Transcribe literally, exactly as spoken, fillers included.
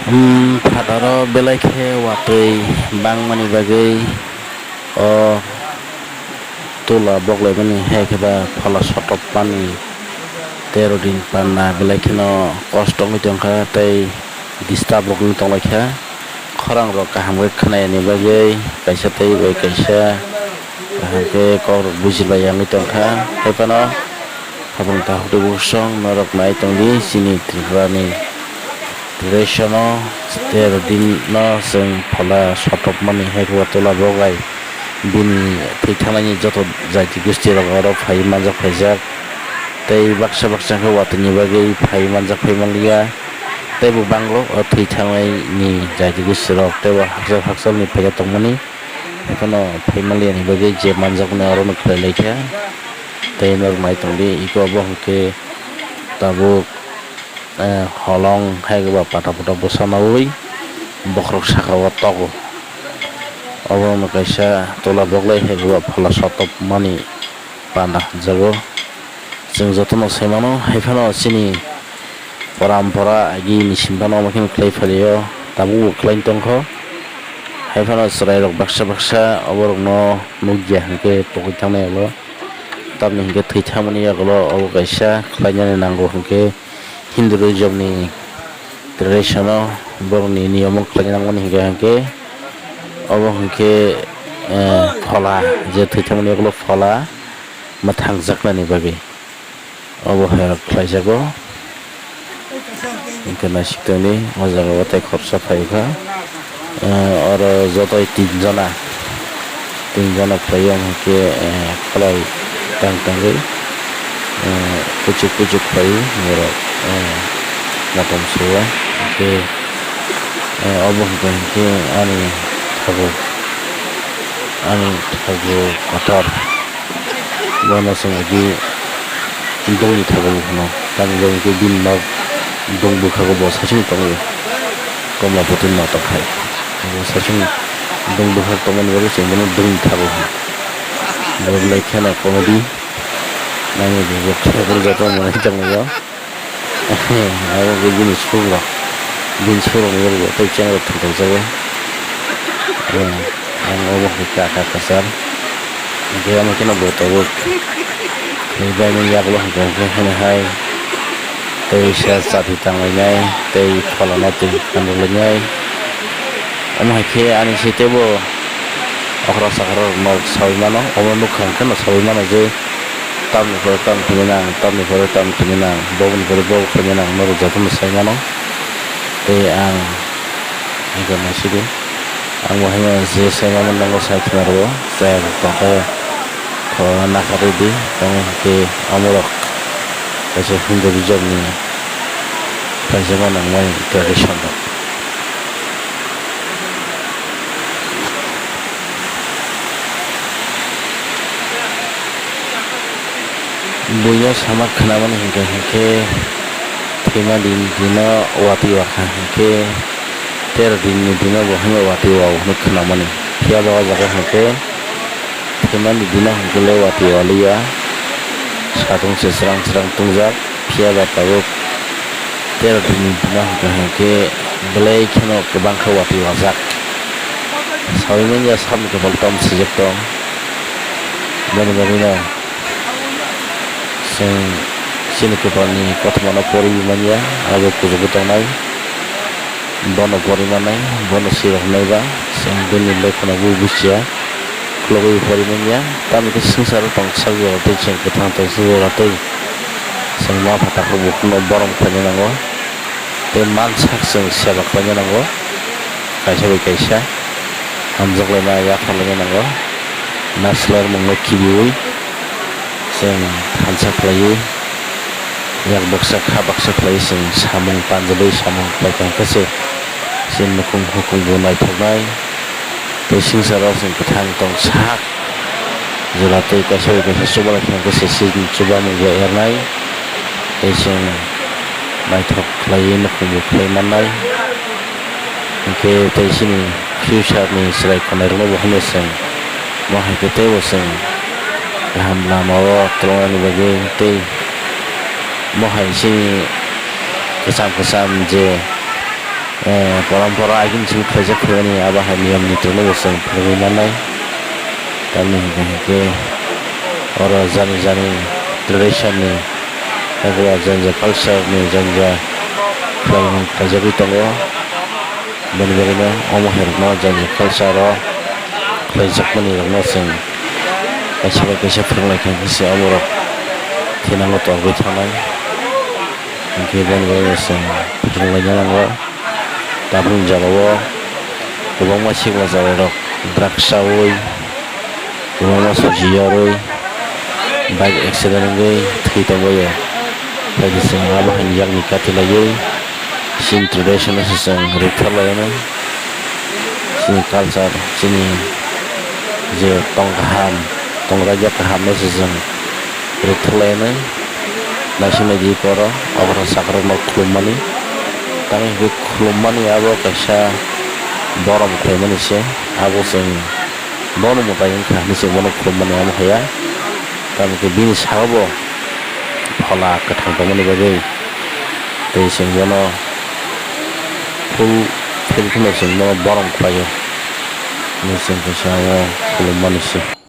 Hmm, phataro belai khe watwi bangmani bagwi o tola boklaimani hai khe ba phola sotopmani tero din panda belai kheno kosto wngwi tongkha tei disturb rok wngwi tonglaikha. Khorang rok kaham khe khwnayani bagwi kaisa tei bai kaisa kaham khe kok rok bujilaiya wngwi tongkha. Hai phano habang takhuk tei bukhuk song norok nai tongdi chini Tripura ni tradition o tero din no chwng phola sotopmani hai khe o tola boklai bini thwi thangnaini joto jaiti gosti rok oro phaiwi manjak phaijak. Tei baksa baksa khe watwi ni bagwi phaiwi manjak phai manliya. Tei bo bango o thwi thangnai ni jaiti gosti rok tei bo hakchal hakchal ni phaijak tongmani. Haiphano phai manliya ni bagwi je manjak mani oro no khlai lai kha. Tei norok nai tongdi eko obo hwnkhe tabuk, eh, holong hai khe ba pata pata bwsa naui bokhorok saka o togo. Obo no kaisa tola boklai hai khe ba phola sotopmani panda hwnjago. Chwng jotono sai mano, hai phano chini porampora agi ni simi phano omo kheno khlai phaio, tabukbo khlai tongkho. Hai phano chwrairok baksa baksa oborokno nukya hwnkhe tongwi thangnai ulo. Tamni hwnkhe thwi thangmani yagulo obo kaisa khlainani nango hwnkhe Hinduism ni tradition o borokni niyom o khlaina nangmani hwnkhe hwnkhe obo hwnkhe, eh, phola je thwi thangmani yagulo phola mwthangjaknani bagwi obo hai rok khlaijago. Hwnkhe naisik tongdi o jaga o tei khoroksa phaikha. Eh, oro jotoi tin jona, tin jona khlaiwi omo hwnkhe, eh, kholai tang tangwi, eh, kuchuk kuchuk khlaiwi borok, eh, motom suo. Hwnkhe, eh, obo hwnkhe hwnkhe ani thago, ani thago kotor. Bono chwng agi dongni thago hwno, tamni bagwi khe bini nok dong bwkhago bo saichung tongo, Komlapati nok tongkhai. Bo saichung dong bwkhak tongmani bagwi chwng bono dongni thago hwno. Bo belai kheno comedy, nangni bo khe bo joto manwi tongmani o. Abo khe bini surok, bini surokni bagwi tei chengrok thangthokjago. Ang obo khe kaka kwchar. Hwnkhe omo kheno bo tabuk khlaibaimani yagulo hwnkhe hwnkhe haino hai tei sel chati tanglainai tei pholano twi khandorlainai. Omo hai khe ani se teibo okra sakra rok no saui mano, omo nukha hwnkhe no saui mano je tamni pore tam khainai nang, tamni pore tam khainai nang, boboni pore bobo khainai nang, norok jotono sai mano. Tei ang hwnkhe naisidi, ang bo haino je sai mano nango sai khna rwo, chaya rok tongkhe khoroknwi nakha rwdi, tamo hwnkhe omorok kaisa Hinduism ni kaijakma nangmani tradition rok. Buino sama khnamani hinkhe, hinkhe thwimani dino watwi wakha hinkhe tero dinni dino bo haino watwi wao hwnwi khnamani. Phiya ba o jaga hinkhe thwimani dino hinkhe le watwi waliya, satung se srang srang tungjak. Phiya ba tabuk tero dinni dino hwnkha hwnkhe belai kheno kwbang khe watwi wajak. Saui manya sakni kwpal tamo swijak tong. Boni bagwino chwng chini kwpalni kothomano poriwi manya, abo kuchugo tongnai. Bono poriwi mannai, bono swijak naiba, chwng bini lekhano bo bujiya. Khulogwi poriwi manya, tamni khe swngcharo tong sak jora tei chwng kwthang tong sak jora tei chwng ma pha takhuk bukhukno borom khlaina nango tei mansak chwng seba khlaina nango, kaisa bai kaisa hamjaklaina yapharlaina nango, narswlarmungno khibiwi chwng thansa khlaiwi yak baksa kha baksa khlaiwi chwng samung panjagwi samung khlai tong khe se chini nukhung hukhung bo naithoknai. Tei swngcharo chwng kwthang tong sak jora tei kaisa bai kaisa chubalai khe se chini chubamung bo ernai. Tei chwng naithok khlaiwi nukhung bo khlai mannai. Hinkhe tei chini future ni chwrai khwnairokno bo haino chwng mo hai khe teibo chwng kaham lama o tolongnani bagwi tei mo hai chini kwcham kwcham je eh, parampara agini simi khlaijak phaimani abo hai niyom niti no bo chwng phunugwi nanai. Tamni hwnkhe hwnkhe oro jani jani tradition ni, abo jani jani culture ni jani jani khlaimung khlaijagwi tongo. Boni bagwino omo hai rokno jani culture o khlaijakmani rokno chwng kaisa bai kaisa phwrwng lai kha khe se omo rok thinango tongwi thangnai. Hwnkhe boni bagwino chwng phwrwng laina nango. Tabukni jagao kwbangma sikla chwrairok drugs chaui, kwbangma sosi yorwi bike accident wngwi thwi tongbaio. Haikhe chwng abo haini yakni kati laiwi chini tradition no se chwng rwktharlai anw. Chini culture, chini je tong kaham, tong raida kaham no se chwng rwktharlai anw. Naisinglaidi oro, oborok sakarokno khulummani. Tamni hwnkhe khulummani abo kaisa borom khlaimani se. Abo chwng bono mwtai wngkha hinwi chwng bono khulummani amo haiya. Tamni hwnkhe bini saka bo phola kwthang tongmani bagwi tei chwng bono full field phano chwng bono borom khlaio. Hinwi chwng kaisa amo khulummani se.